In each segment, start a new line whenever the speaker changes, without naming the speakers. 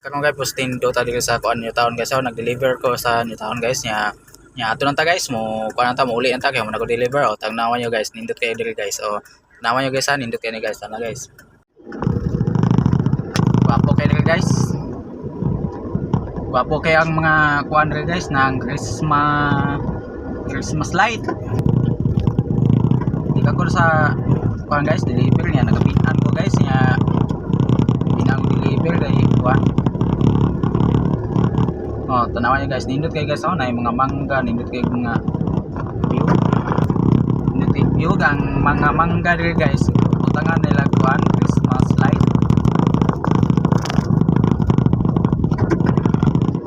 Karon guys, posting do ta diri sa kuan, New Town, guys. So nag-deliver ko sa New Town, guys, nya nya ato lang ta, guys, mo kuan ta, mo uli ta kay mo nag-deliver. Oh, tagnawan nyo, guys, nindot kayo diri, guys. Oh, tanawan nyo, guys, ha, nindot kayo ni, guys, tana, guys. Gwapo kayo diri, guys. Gwapo kayo ang mga kuan diri, guys, ng Christmas Christmas light. Di ka ko sa kuan, guys, deliver niya nagapitan ko, guys, niya pinang deliver kay kuan. Oh, tanawan niyo, guys, nindot kay, guys, oh, na mga mangga, nindot kay mga view. Nindot kay view ang mga mangga diri, guys. Butangan nila kuan Christmas light.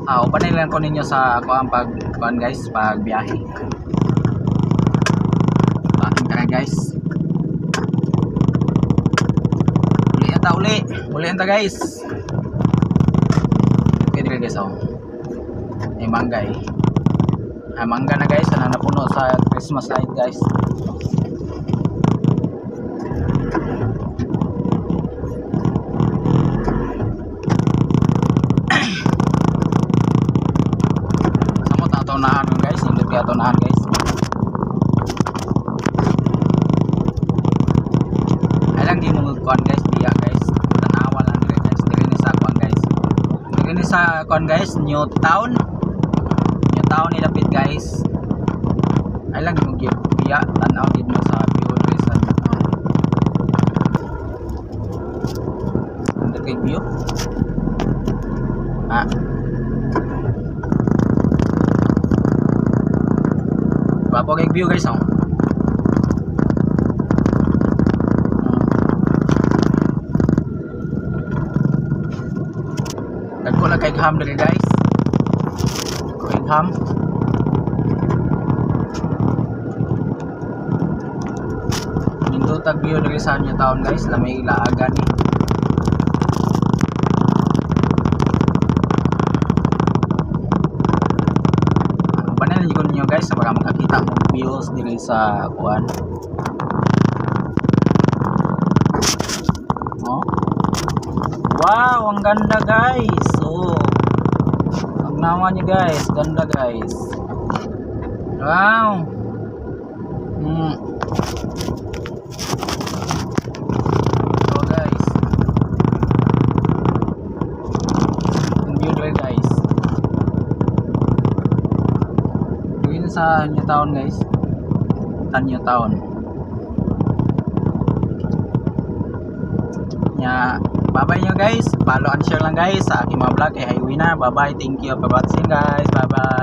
Ah, uban lang ko ninyo sa kuan pag kuan, guys, pag biyahe. Ating tara, guys. Uli ata uli. Uli ata, guys. Okay diri, guys, oh. May mangga eh. Ay, mangga na, guys, na napuno sa Christmas light, guys. Samot ato naan, guys, hindi kaya ato naan, guys. Ay lang di mo kuan, guys, biya, guys. Tanawa lang dire, guys. Dire ni sa kuan, guys. Dire ni sa kuan, guys, New Town. New Town nilapit, guys. Ay lang di mo biya, tanaw gid mo sa view dire sa New Town. Nindot kay view. Ah. Gwapo kay view, guys, oh. Dagko lang kay ham diri, guys. Kay ham. Nindot ag view diri sa New Town, guys, lamay ilaagan ni. Uban lang ko ninyo, guys, para makakita mo views diri sa kuan. Oh. Wow, ang ganda, guys. Oh. Ang naman niyo, guys, ganda, guys. Wow. So guys. Ang view diri, guys. Diri sa New Town, guys. Sa New Town. Nya, bye-bye nyo, guys. Follow and share lang, guys, sa aking mga vlog. Kay highway na. Bye-bye. Thank you for watching, guys. Bye-bye.